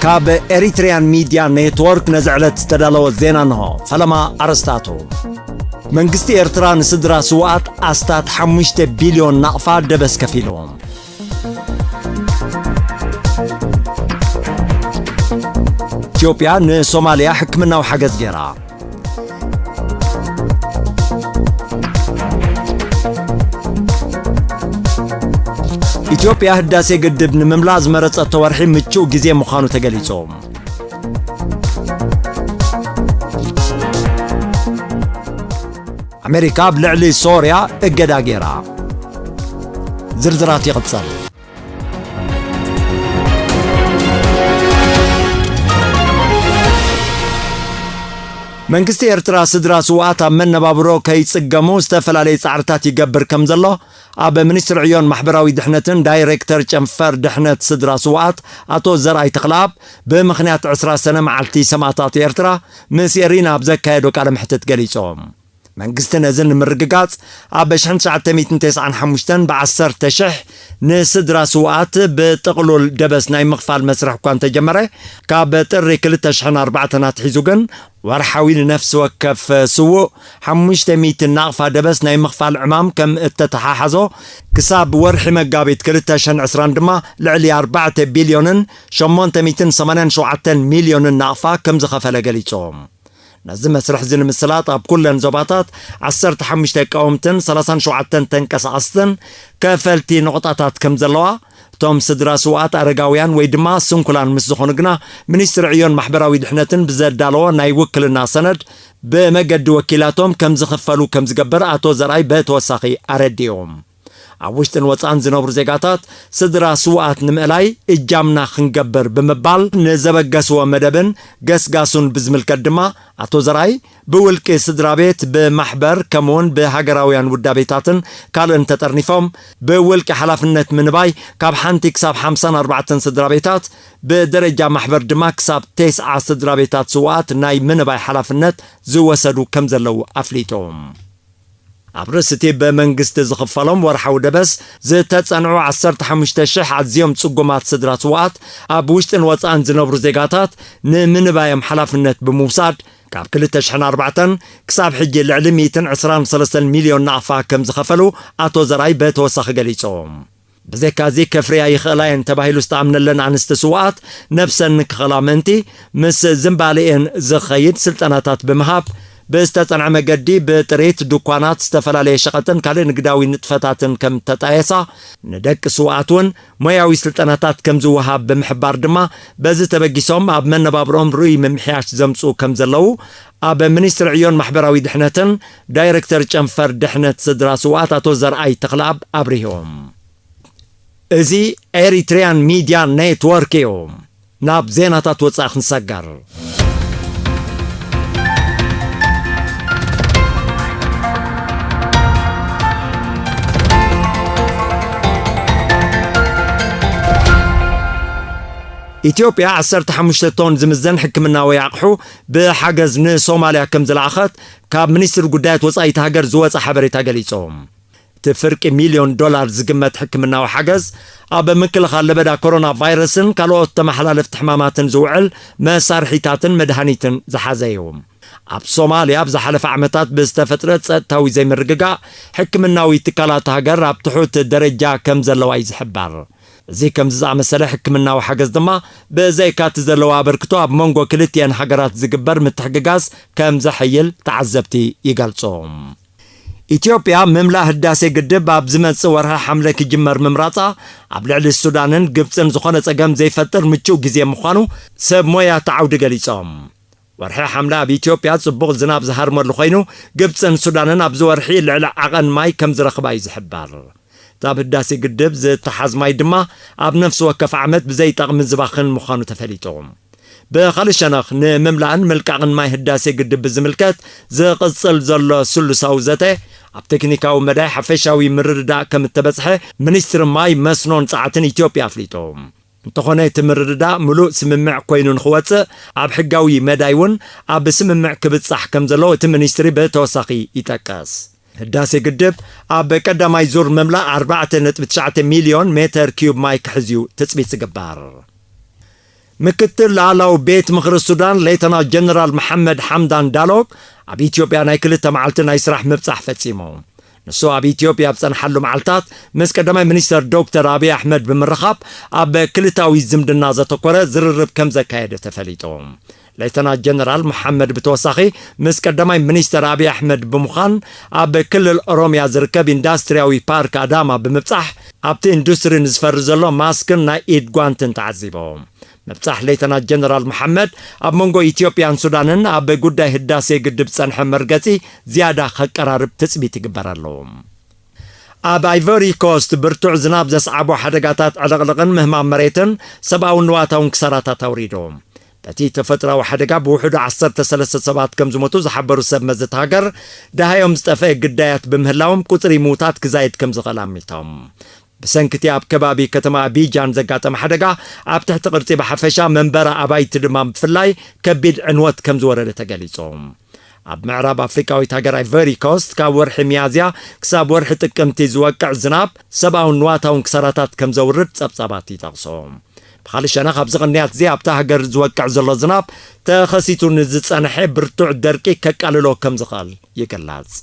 ካብ ኤሪትሪያን ሚድያ ኔትወርክ ነዚ ዕለት ዝተዳለወ ዜና እንሆ። ፈለማ ኣርእስታቱ። መንግስቲ ኤርትራ ንስድራ ስውኣት ኣስታት ሓሙሽተ ቢልዮን ናቕፋ ደበስ ከፊሉ። ኢትዮጵያ ንሶማልያ ሕክምናዊ ሓገዝ ገይራ። ኢትዮጵያ ህዳሴ ግድብ ንምምላእ ዝመረጸቶ ወርሒ ምቹእ ግዜ ምዃኑ ተገሊጹ። ኣሜሪካ ኣብ ልዕሊ ሶርያ እገዳ ገይራ። ዝርዝራት ይቕጽል። መንግስቲ ኤርትራ ስድራ ስውኣት ኣብ መነባብሮ ከይጽገሙ ዝተፈላለዩ ጻዕርታት ይገብር ከም ዘሎ ኣብ ሚኒስትሪ ዕዮን ማሕበራዊ ድሕነትን ዳይሬክተር ጨንፈር ድሕነት ስድራ ስውኣት ኣቶ ዘርኣይ ተኽለኣብ ብምኽንያት ዕስራ ሰነ መዓልቲ ሰማእታት ኤርትራ ምስ ኤሪና ኣብ ዘካየዶ ቃለ መሕትት ገሊጾም። መንግስቲ ነዚ ንምርግጋጽ ኣብ ሽሕን ትሽዓተ ሚእትን ተስዓን ሓሙሽተን ብዓሰርተ ሽሕ ንስድራ ስውኣት ብጥቕሉል ደበስ ናይ ምኽፋል መስርሕ እኳ እንተጀመረ፣ ካብ ጥሪ ክልተ ሽሕን ኣርባዕተን ኣትሒዙ ግን ወርሓዊ ንነፍሲ ወከፍ ስዉእ ሓሙሽተ ሚእቲ ናቕፋ ደበስ ናይ ምኽፋል ዕማም ከም እተተሓሓዞ፣ ክሳብ ወርሒ መጋቢት ክልተ ሽሕን ዕስራን ድማ ልዕሊ ኣርባዕተ ቢልዮንን ሸሞንተ ሚእትን ሰማንያን ሸውዓተን ሚልዮንን ናቕፋ ከም ዝኸፈለ ገሊጹ። ነዚ መስርሕ እዚ ንምስላጥ ኣብ ኩለን ዞባታት ዓሰርተ ሓሙሽተ ቀወምትን ሰላሳን ሸውዓተን ተንቀሳቐስትን ከፈልቲ ነቑጣታት ከም ዘለዋ፣ እቶም ስድራ ስውኣት ኣረጋውያን ወይ ድማ ስንኩላን ምስ ዝኾኑ ግና፣ ሚኒስትሪ ዕዮን ማሕበራዊ ድሕነትን ብዘዳለዎ ናይ ውክልና ሰነድ ብመገዲ ወኪላቶም ከም ዝኽፈሉ ከም ዝገብር ኣቶ ዘርኣይ ብተወሳኺ ኣረዲኦም። ኣብ ውሽጥን ወጻእን ዝነብሩ ዜጋታት ስድራ ስውኣት ንምእላይ እጃምና ክንገብር ብምባል ንዘበገስዎ መደብን ገስጋሱን ብዝምልከት ድማ ኣቶ ዘርኣይ ብውልቂ ስድራ ቤት፣ ብማሕበር፣ ከምኡውን ብሃገራውያን ውዳቤታትን ካልእን ተጠርኒፎም ብውልቂ ሓላፍነት ምንባይ ካብ ሓንቲ ክሳብ ሓምሳን ኣርባዕተን ስድራ ቤታት፣ ብደረጃ ማሕበር ድማ ክሳብ ተስዓ ስድራ ቤታት ስውኣት ናይ ምንባይ ሓላፍነት ዝወሰዱ ከም ዘለዉ ኣፍሊጦም። ኣብ ርእሲ እቲ ብመንግስቲ ዝኽፈሎም ወርሓዊ ደበስ ዝተጸንዑ ዓሰርተ ሓሙሽተ ሽሕ ኣዝዮም ጽጉማት ስድራ ስውኣት ኣብ ውሽጥን ወጻእን ዝነብሩ ዜጋታት ንምንባዮም ሓላፍነት ብምውሳድ ካብ ክልተ ሽሕን ኣርባዕተን ክሳብ ሕጂ ልዕሊ ሚእትን ዕስራን ሰለስተን ሚልዮን ናቕፋ ከም ዝኸፈሉ ኣቶ ዘርኣይ ብተወሳኺ ገሊጾም። ብዘይካዚ ከፍርያ ይኽእላ እየን ተባሂሉ ዝተኣምነለን ኣንስቲ ስውኣት ነብሰን ንክኽእላ ምእንቲ ምስ ዝምባለኤን ዝኸይድ ስልጠናታት ብምሃብ ብዝተጸንዐ መገዲ ብጥሪት፣ ድኳናት፣ ዝተፈላለየ ሸቐጥን ካልእ ንግዳዊ ንጥፈታትን ከም ተጣየሳ፣ ንደቂ ስውኣት እውን ሞያዊ ስልጠናታት ከም ዝወሃብ ብምሕባር ድማ በዚ ተበጊሶም ኣብ መነባብሮም ርኡይ ምምሕያሽ ዘምጽኡ ከም ዘለዉ ኣብ ሚኒስትሪ ዕዮን ማሕበራዊ ድሕነትን ዳይሬክተር ጨንፈር ድሕነት ስድራ ስውኣት ኣቶ ዘርኣይ ተኽለኣብ ኣብሪሆም። እዚ ኤሪትሪያን ሚድያ ኔትወርክ እዩ። ናብ ዜናታት ወጻኢ ክንሰገር። ኢትዮጵያ ዓሰርተ ሓሙሽተ ቶን ዝምዘን ሕክምናዊ ኣቕሑ ብሓገዝ ንሶማልያ ከም ዝለኣኸት ካብ ሚኒስትሪ ጉዳያት ወጻኢት ሃገር ዝወጸ ሓበሬታ ገሊጹ። እቲ ፍርቂ ሚልዮን ዶላር ዝግመት ሕክምናዊ ሓገዝ፣ ኣብ ምክልኻል ለበዳ ኮሮና ቫይረስን ካልኦት ተመሓላለፍቲ ሕማማትን ዝውዕል መሳርሒታትን መድሃኒትን ዝሓዘ እዩ። ኣብ ሶማልያ ኣብ ዝሓለፈ ዓመታት ብዝተፈጥረ ጸጥታዊ ዘይምርግጋእ፣ ሕክምናዊ ትካላት ሃገር ኣብ ትሑት ደረጃ ከም ዘለዋ እዩ ዝሕበር። እዚ ከምዚ ዝኣመሰለ ሕክምናዊ ሓገዝ ድማ፣ ብዘይካቲ ዘለዎ ኣበርክቶ፣ ኣብ መንጎ ክልቲኤን ሃገራት ዝግበር ምትሕግጋዝ ከም ዘሐይል ተዓዘብቲ ይገልጹ። ኢትዮጵያ ምምላእ ህዳሴ ግድብ ኣብ ዝመጽእ ወርሒ ሓምለ ክጅመር ምምራጻ፣ ኣብ ልዕሊ ሱዳንን ግብጽን ዝኾነ ጸገም ዘይፈጥር ምቹእ ግዜ ምዃኑ ሰብ ሞያት ዓውዲ ገሊጾም። ወርሒ ሓምለ ኣብ ኢትዮጵያ ጽቡቕ ዝናብ ዝሃርመሉ ኮይኑ፣ ግብጽን ሱዳንን ኣብዚ ወርሒ ልዕሊ ዓቐን ማይ ከም ዝረኽባ እዩ ዝሕበር። እታ ኣብ ህዳሴ ግድብ ዝተሓዝ ማይ ድማ ኣብ ነፍሲ ወከፍ ዓመት ብዘይጠቕሚ ዝባኽን ምዃኑ ተፈሊጡ። ብኻልእ ሸነኽ፣ ንምምላእን ምልቃቕን ማይ ህዳሴ ግድብ ብዝምልከት ዝቕጽል ዘሎ ስሉሳዊ ዘተ፣ ኣብ ቴክኒካዊ መዳይ ሓፈሻዊ ምርድዳእ ከም እተበጽሐ ሚኒስትሪ ማይ፣ መስኖን ጸዓትን ኢትዮጵያ ኣፍሊጡ። እንተኾነ፣ እቲ ምርድዳእ ምሉእ ስምምዕ ኮይኑ ንኽወጽእ፣ ኣብ ሕጋዊ መዳይ እውን ኣብ ስምምዕ ክብጻሕ ከም ዘለዎ እቲ ሚኒስትሪ ብተወሳኺ ይጠቅስ። ህዳሴ ግድብ ኣብ ቀዳማይ ዙር ምምላእ ኣርባዕተ ነጥቢ ትሽዓተ ሚልዮን ሜተር ኪዩብ ማይ ክሕዝ እዩ ትጽቢት ዝግበር። ምክትል ላዕላዊ ቤት ምኽሪ ሱዳን ሌተና ጀነራል መሓመድ ሓምዳን ዳሎ ኣብ ኢትዮጵያ ናይ ክልተ መዓልቲ ናይ ስራሕ ምብጻሕ ፈጺሙ። ንሱ ኣብ ኢትዮጵያ ኣብ ጸንሓሉ መዓልታት ምስ ቀዳማይ ሚኒስተር ዶክተር ኣብይ ኣሕመድ ብምርኻብ ኣብ ክልታዊ ዝምድና ዘተኮረ ዝርርብ ከም ዘካየደ ተፈሊጡ። ሌተና ጀነራል መሓመድ ብተወሳኺ ምስ ቀዳማይ ሚኒስተር ኣብይ ኣሕመድ ብምዃን ኣብ ክልል ኦሮምያ ዝርከብ ኢንዳስትሪያዊ ፓርክ ኣዳማ ብምብጻሕ ኣብቲ ኢንዱስትሪ ንዝፈሪ ዘሎ ማስክን ናይ ኢድ ጓንትን ተዓዚቡ። ምብጻሕ ሌተና ጀነራል መሓመድ ኣብ መንጎ ኢትዮጵያን ሱዳንን ኣብ ጉዳይ ህዳሴ ግድብ ዝጸንሐ መርገጺ ዝያዳ ከቀራርብ ትጽቢት ይግበረሉ። ኣብ ኣይቨሪ ኮስት ብርቱዕ ዝናብ ዘስዓቦ ሓደጋታት ዕልቕልቕን ምህማም መሬትን ሰብኣውን ንዋታውን ክሳራታት ኣውሪዱ። በቲ ተፈጥሮኣዊ ሓደጋ ብውሕዱ ዓሰርተ ሰለስተ ሰባት ከም ዝሞቱ ዝሓበሩ ሰብ መዚ እታ ሃገር፣ ደሃዮም ዝጠፍአ ግዳያት ብምህላዎም ቁጽሪ ምዉታት ክዛይድ ከም ዝኽእል ኣሚቶም። ብሰንኪ እቲ ኣብ ከባቢ ከተማ ኣቢጃን ዘጋጠመ ሓደጋ፣ ኣብ ትሕቲ ቅርጺ ብሓፈሻ መንበሪ ኣባይቲ ድማ ብፍላይ ከቢድ ዕንወት ከም ዝወረደ ተገሊጹ። ኣብ ምዕራብ ኣፍሪቃዊት ሃገር ኣይቨሪ ኮስት ካብ ወርሒ ሚያዝያ ክሳብ ወርሒ ጥቅምቲ ዝወቅዕ ዝናብ ሰብኣውን ንዋታውን ክሳራታት ከም ዘውርድ ጸብጻባት ይጠቕሱ። ብኻልእ ሸነኽ ኣብዚ ቅንያት እዚ ኣብታ ሃገር ዝወቅዕ ዘሎ ዝናብ ተኸሲቱ ንዝጸንሐ ብርቱዕ ደርቂ ከቃልሎ ከም ዝኽእል ይግለጽ።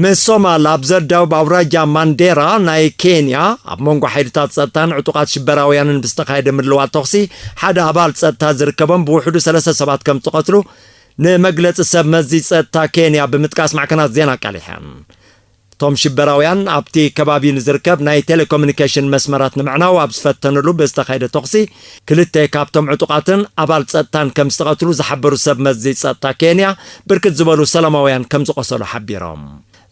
ምስ ሶማል ኣብ ዘዳውብ ኣውራጃ ማንዴራ ናይ ኬንያ ኣብ መንጎ ሓይልታት ጸጥታን ዕጡቓት ሽበራውያንን ብዝተኻየደ ምልዋጥ ተኹሲ ሓደ ኣባል ጸጥታ ዝርከቦም ብውሕዱ ሰለስተ ሰባት ከም ዝተቐትሉ ንመግለጺ ሰብ መዚ ጸጥታ ኬንያ ብምጥቃስ ማዕከናት ዜና ኣቃሊሐን። እቶም ሽበራውያን ኣብቲ ከባቢ ንዝርከብ ናይ ቴሌኮሙኒኬሽን መስመራት ንምዕናው ኣብ ዝፈተንሉ ብዝተኻየደ ተኹሲ ክልተ ካብቶም ዕጡቓትን ኣባል ጸጥታን ከም ዝተቐትሉ ዝሓበሩ ሰብ መዚ ጸጥታ ኬንያ ብርክት ዝበሉ ሰላማውያን ከም ዝቖሰሉ ሓቢሮም።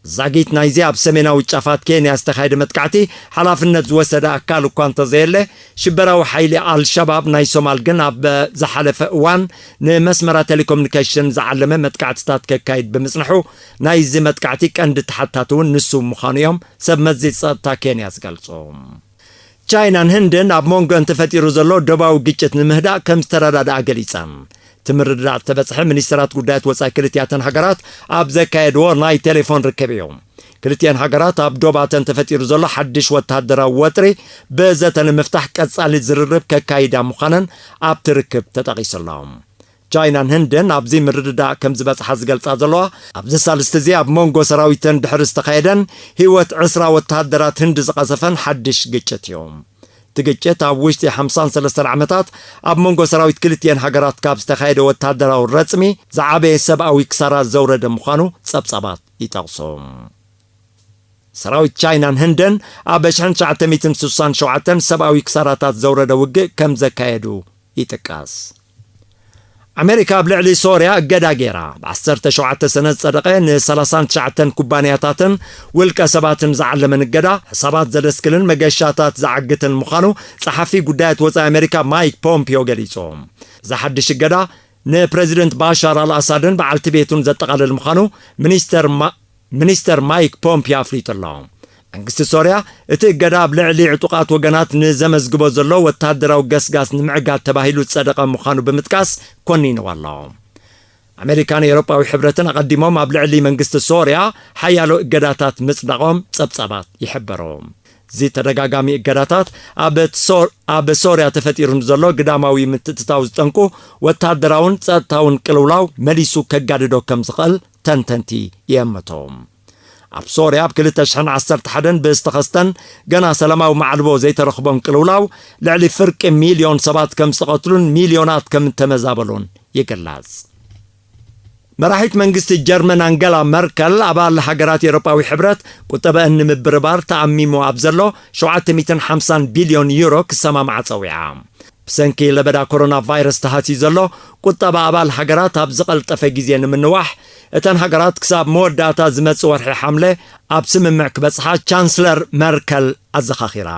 ዛጊት ናይዚ ኣብ ሰሜናዊ ጫፋት ኬንያ ዝተኻየደ መጥቃዕቲ ሓላፍነት ዝወሰደ ኣካል እኳ እንተዘየለ፣ ሽበራዊ ሓይሊ ኣልሸባብ ናይ ሶማል ግን ኣብ ዝሓለፈ እዋን ንመስመራት ቴሌኮሙኒኬሽን ዝዓለመ መጥቃዕትታት ከካይድ ብምጽንሑ ናይዚ መጥቃዕቲ ቀንዲ ተሓታቲ እውን ንሱ ምዃኑ እዮም ሰብ መዚ ጸጥታ ኬንያ ዝገልጹ። ቻይናን ህንድን ኣብ መንጎን ተፈጢሩ ዘሎ ዶባዊ ግጭት ንምህዳእ ከም ዝተረዳድኣ ገሊጸን። እቲ ምርድዳእ ዝተበጽሐ ሚኒስተራት ጉዳያት ወጻኢ ክልቲኣተን ሃገራት ኣብ ዘካየድዎ ናይ ቴሌፎን ርክብ እዩ። ክልቲኣን ሃገራት ኣብ ዶባተን ተፈጢሩ ዘሎ ሓድሽ ወተሃደራዊ ወጥሪ ብዘተ ንምፍታሕ ቀጻሊ ዝርርብ ከካይዳ ምዃነን ኣብቲ ርክብ ተጠቒሱ ኣሎ። ቻይናን ህንድን ኣብዚ ምርድዳእ ከም ዝበጽሓ ዝገልጻ ዘለዋ ኣብዚ ሳልስቲ እዚ ኣብ መንጎ ሰራዊተን ድሕሪ ዝተኻየደን ህይወት ዕስራ ወተሃደራት ህንዲ ዝቐሰፈን ሓድሽ ግጭት እዩ። እቲ ግጭት ኣብ ውሽጢ ሓምሳን ሰለስተን ዓመታት ኣብ መንጎ ሰራዊት ክልቲኤን ሃገራት ካብ ዝተኻየደ ወተሃደራዊ ረጽሚ ዝዓበየ ሰብኣዊ ክሳራ ዘውረደ ምዃኑ ጸብጻባት ይጠቕሱ። ሰራዊት ቻይናን ህንድን ኣብ ሽሕን ትሽዓተ ሚእትን ስሳን ሸውዓተን ሰብኣዊ ክሳራታት ዘውረደ ውግእ ከም ዘካየዱ ይጥቀስ። ኣሜሪካ ኣብ ልዕሊ ሶርያ እገዳ ገይራ። ብ ዓሰርተ ሸውዓተ ሰነ ዝጸደቐ ን ሰላሳን ትሽዓተን ኩባንያታትን ውልቀ ሰባትን ዝዓለመን እገዳ፣ ሕሳባት ዘደስክልን መገሻታት ዝዓግትን ምዃኑ ጸሓፊ ጉዳያት ወጻኢ ኣሜሪካ ማይክ ፖምፒዮ ገሊጹ። እዚ ሓድሽ እገዳ ንፕረዚደንት ባሻር ኣልኣሳድን በዓልቲ ቤቱን ዘጠቓልል ምዃኑ ሚኒስተር ማ-፣ ሚኒስተር ማይክ ፖምፒዮ ኣፍሊጡ ኣሎ። መንግስቲ ሶርያ እቲ እገዳ ኣብ ልዕሊ ዕጡቓት ወገናት ንዘመዝግቦ ዘሎ ወተሃደራዊ ገስጋስ ንምዕጋት ተባሂሉ ዝጸደቐ ምዃኑ ብምጥቃስ ኮኒንዎ ኣሎ። ኣሜሪካን ኤውሮጳዊ ሕብረትን ኣቐዲሞም ኣብ ልዕሊ መንግስቲ ሶርያ ሓያሎ እገዳታት ምጽዳቖም ጸብጻባት ይሕበሩ። እዚ ተደጋጋሚ እገዳታት ኣብ ሶር-፣ ኣብ ሶርያ ተፈጢሩ ንዘሎ ግዳማዊ ምትእትታው ዝጠንቁ ወተሃደራውን ጸጥታውን ቅልውላው መሊሱ ከጋድዶ ከም ዝኽእል ተንተንቲ ይእምቱ። ኣብ ሶርያ ኣብ ክልተ ሽሕን ዓሰርተ ሓደን ብዝተኸስተን ገና ሰላማዊ ማዕልቦ ዘይተረኽቦን ቅልውላው ልዕሊ ፍርቂ ሚልዮን ሰባት ከም ዝተቐትሉን ሚልዮናት ከም እተመዛበሉን ይግለጽ። መራሒት መንግስቲ ጀርመን ኣንገላ መርከል ኣባል ሃገራት ኤውሮጳዊ ሕብረት ቁጠበአን ንምብርባር ተኣሚሙ ኣብ ዘሎ ሸውዓተ ሚእትን ሓምሳን ቢልዮን ዩሮ ክሰማምዓ ጸዊዓ። ብሰንኪ ለበዳ ኮሮና ቫይረስ ተሃስዩ ዘሎ ቁጠባ ኣባል ሃገራት ኣብ ዝቐልጠፈ ግዜ ንምንዋሕ፣ እተን ሃገራት ክሳብ መወዳእታ ዝመጽእ ወርሒ ሓምለ ኣብ ስምምዕ ክበጽሓ ቻንስለር መርከል ኣዘኻኺራ።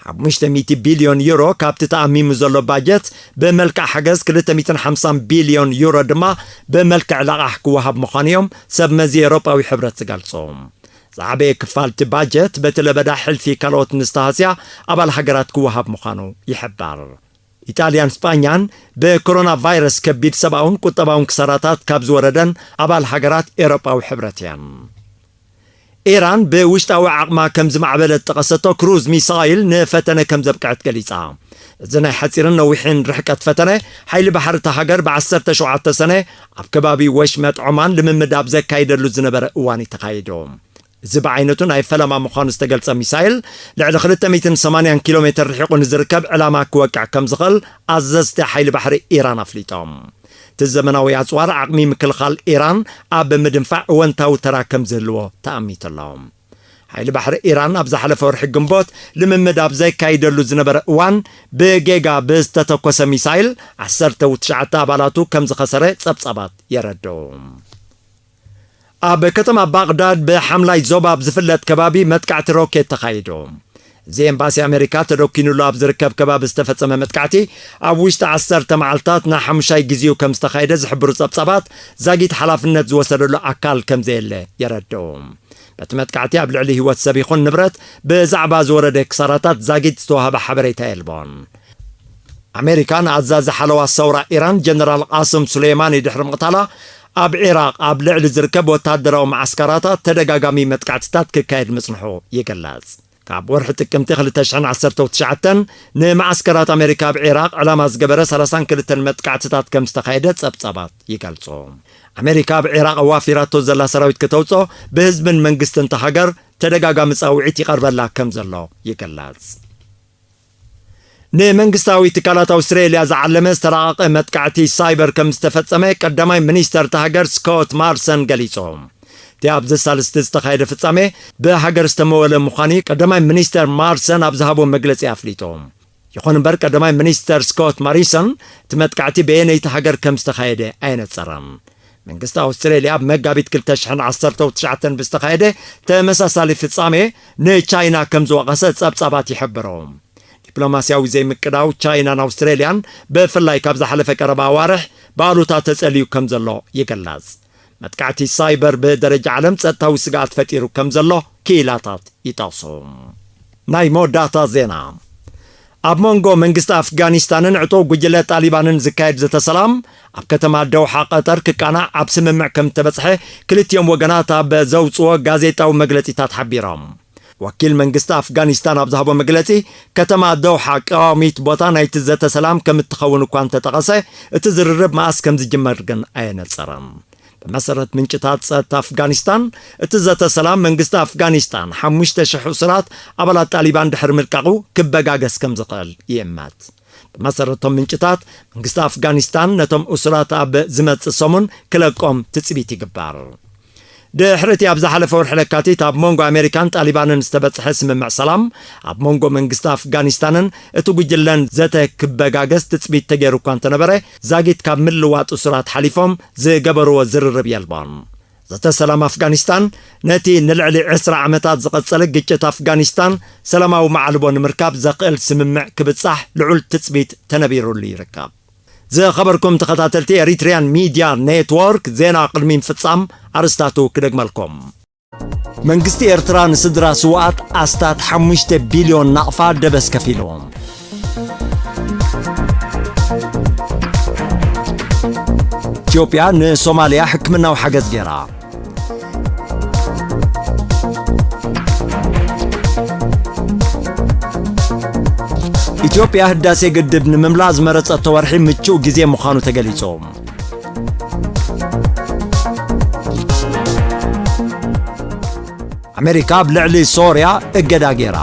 ሓሙሽተ ሚእቲ ቢልዮን ዩሮ ካብቲ ተኣሚሙ ዘሎ ባጀት ብመልክዕ ሓገዝ ክልተ ሚእትን ሓምሳን ቢልዮን ዩሮ ድማ ብመልክዕ ለቓሕ ክወሃብ ምዃኑ እዮም ሰብ መዚ ኤውሮጳዊ ሕብረት ዝገልጹ። ዝዓበየ ክፋል እቲ ባጀት በቲ ለበዳ ሕልፊ ካልኦት ንዝተሃስያ ኣባል ሃገራት ክወሃብ ምዃኑ ይሕበር። ኢጣልያን ስጳኛን ብኮሮና ቫይረስ ከቢድ ሰብኣውን ቁጠባውን ክሳራታት ካብ ዝወረደን ኣባል ሃገራት ኤውሮጳዊ ሕብረት እየን። ኢራን ብውሽጣዊ ዓቕማ ከም ዝማዕበለት ጠቐሰቶ ክሩዝ ሚሳይል ንፈተነ ከም ዘብቅዐት ገሊጻ። እዚ ናይ ሓጺርን ነዊሕን ርሕቀት ፈተነ፣ ሓይሊ ባሕሪ እታ ሃገር ብ ዓሰርተ ሸውዓተ ሰነ ኣብ ከባቢ ወሽመጥ ዖማን ልምምድ ኣብ ዘካይደሉ ዝነበረ እዋን እዩ ተኻይዱ። እዚ ብዓይነቱ ናይ ፈለማ ምዃኑ ዝተገልጸ ሚሳይል፣ ልዕሊ ክልተ ሚእትን ሰማንያን ኪሎ ሜትር ርሒቑ ንዝርከብ ዕላማ ክወቅዕ ከም ዝኽእል ኣዘዝቲ ሓይሊ ባሕሪ ኢራን ኣፍሊጦም። እቲ ዘመናዊ ኣጽዋር ዓቕሚ ምክልኻል ኢራን ኣብ ምድንፋዕ እወንታዊ ተራ ከም ዝህልዎ ተኣሚቱ ኣሎ። ሓይሊ ባሕሪ ኢራን ኣብ ዝሓለፈ ወርሒ ግንቦት ልምምድ ኣብ ዘካይደሉ ዝነበረ እዋን፣ ብጌጋ ብዝተተኮሰ ሚሳይል ዓሰርተ ትሽዓተ ኣባላቱ ከም ዝኸሰረ ጸብጻባት የረድኡ። ኣብ ከተማ ባቕዳድ ብሓምላይ ዞባ ኣብ ዝፍለጥ ከባቢ መጥቃዕቲ ሮኬት ተኻይዱ። እዚ ኤምባሲ ኣሜሪካ ተደኪኑሉ ኣብ ዝርከብ ከባቢ ዝተፈጸመ መጥቃዕቲ፣ ኣብ ውሽጢ ዓሰርተ መዓልታት ንሓሙሻይ ግዜኡ ከም ዝተኻየደ ዝሕብሩ ጸብጻባት፣ ዛጊት ሓላፍነት ዝወሰደሉ ኣካል ከም ዘየለ የረድኡ። በቲ መጥቃዕቲ ኣብ ልዕሊ ህይወት ሰብ ይኹን ንብረት ብዛዕባ ዝወረደ ክሳራታት ዛጊት ዝተዋህበ ሓበሬታ የልቦን። ኣሜሪካ ንኣዛዚ ሓለዋ ሰውራ ኢራን ጀነራል ቃስም ሱሌይማኒ ድሕሪ ምቕታላ፣ ኣብ ዒራቕ ኣብ ልዕሊ ዝርከብ ወታደራዊ መዓስከራታት ተደጋጋሚ መጥቃዕትታት ክካየድ ምጽንሑ ይግለጽ። ካብ ወርሒ ጥቅምቲ ክልተ ሽሕን ዓሰርተ ትሽዓተን ንመዓስከራት ኣሜሪካ ኣብ ዒራቕ ዕላማ ዝገበረ ሰላሳን ክልተን መጥቃዕትታት ከም ዝተኻየደ ጸብጻባት ይገልጹ። ኣሜሪካ ኣብ ዒራቕ ኣዋፊራቶ ዘላ ሰራዊት ከተውጽኦ ብህዝብን መንግስትን እታ ሃገር ተደጋጋሚ ጻውዒት ይቐርበላ ከም ዘሎ ይግለጽ። ንመንግስታዊ ትካላት ኣውስትሬልያ ዝዓለመ ዝተራቐቐ መጥቃዕቲ ሳይበር ከም ዝተፈጸመ ቀዳማይ ሚኒስተር እታ ሃገር ስኮት ማርሰን ገሊጹ። እቲ ኣብዚ ሳልስቲ ዝተኻየደ ፍጻሜ ብሃገር ዝተመወለ ምዃኑ ቀዳማይ ሚኒስተር ማርሰን ኣብ ዝሃቦ መግለጺ ኣፍሊጡ። ይኹን እምበር ቀዳማይ ሚኒስተር ስኮት ማሪሰን እቲ መጥቃዕቲ በየነይቲ ሃገር ከም ዝተኻየደ ኣየነጸረን። መንግስቲ ኣውስትሬልያ ኣብ መጋቢት ክልተ ሽሕን ዓሰርተ ትሽዓተን ብዝተኻየደ ተመሳሳሊ ፍጻሜ ንቻይና ከም ዝወቐሰ ጸብጻባት ይሕብሩ። ዲፕሎማስያዊ ዘይምቅዳው ቻይናን ኣውስትሬልያን ብፍላይ ካብ ዝሓለፈ ቀረባ ኣዋርሕ ብኣሉታ ተጸልዩ ከም ዘሎ ይግለጽ። መጥቃዕቲ ሳይበር ብደረጃ ዓለም ጸጥታዊ ስግኣት ፈጢሩ ከም ዘሎ ክኢላታት ይጠቕሱ። ናይ መወዳእታ ዜና። ኣብ መንጎ መንግስቲ ኣፍጋኒስታንን ዕጡቕ ጉጅለ ጣሊባንን ዝካየድ ዘተ ሰላም ኣብ ከተማ ደውሓ ቀጠር ክቃናዕ ኣብ ስምምዕ ከም እተበጽሐ ክልቲኦም ወገናት ኣብ ዘውጽዎ ጋዜጣዊ መግለጺታት ሓቢሮም። ወኪል መንግስቲ ኣፍጋኒስታን ኣብ ዝሃቦ መግለጺ፣ ከተማ ደውሓ ቀዋሚት ቦታ ናይቲ ዘተ ሰላም ከም እትኸውን እኳ እንተጠቐሰ፣ እቲ ዝርርብ መኣስ ከም ዝጅመር ግን ኣየነጸረን። ብመሰረት ምንጭታት ጸጥታ ኣፍጋኒስታን፣ እቲ ዘተ ሰላም መንግስቲ ኣፍጋኒስታን ሓሙሽተ ሽሕ እሱራት ኣባላት ጣሊባን ድሕሪ ምልቃቑ ክበጋገስ ከም ዝኽእል ይእመት። ብመሰረቶም ምንጭታት፣ መንግስቲ ኣፍጋኒስታን ነቶም እሱራት ኣብ ዝመጽእ ሰሙን ክለቆም ትጽቢት ይግበር። ድሕሪ እቲ ኣብ ዝሓለፈ ወርሒ ለካቲት ኣብ መንጎ ኣሜሪካን ጣሊባንን ዝተበጽሐ ስምምዕ ሰላም፣ ኣብ መንጎ መንግስቲ ኣፍጋኒስታንን እቲ ጉጅለን ዘተ ክበጋገስ ትጽቢት ተገይሩ እኳ እንተነበረ፣ ዛጊት ካብ ምልዋጥ እሱራት ሓሊፎም ዝገበርዎ ዝርርብ የልቦን። ዘተ ሰላም ኣፍጋኒስታን ነቲ ንልዕሊ ዕስራ ዓመታት ዝቐጸለ ግጭት ኣፍጋኒስታን ሰላማዊ መዓልቦ ንምርካብ ዘኽእል ስምምዕ ክብጻሕ ልዑል ትጽቢት ተነቢሩሉ ይርከብ። ዝኸበርኩም ተኸታተልቲ ኤሪትሪያን ሚድያ ኔትወርክ፣ ዜና ቅድሚ ምፍጻም ኣርስታቱ ክደግመልኩም። መንግስቲ ኤርትራ ንስድራ ስውኣት ኣስታት ሓሙሽተ ቢልዮን ናቕፋ ደበስ ከፊሉ። ኢትዮጵያ ንሶማልያ ሕክምናዊ ሓገዝ ገይራ። ኢትዮጵያ ህዳሴ ግድብ ንምምላእ ዝመረጸቶ ወርሒ ምቹእ ግዜ ምዃኑ ተገሊጹ። ኣሜሪካ ኣብ ልዕሊ ሶርያ እገዳ ገይራ።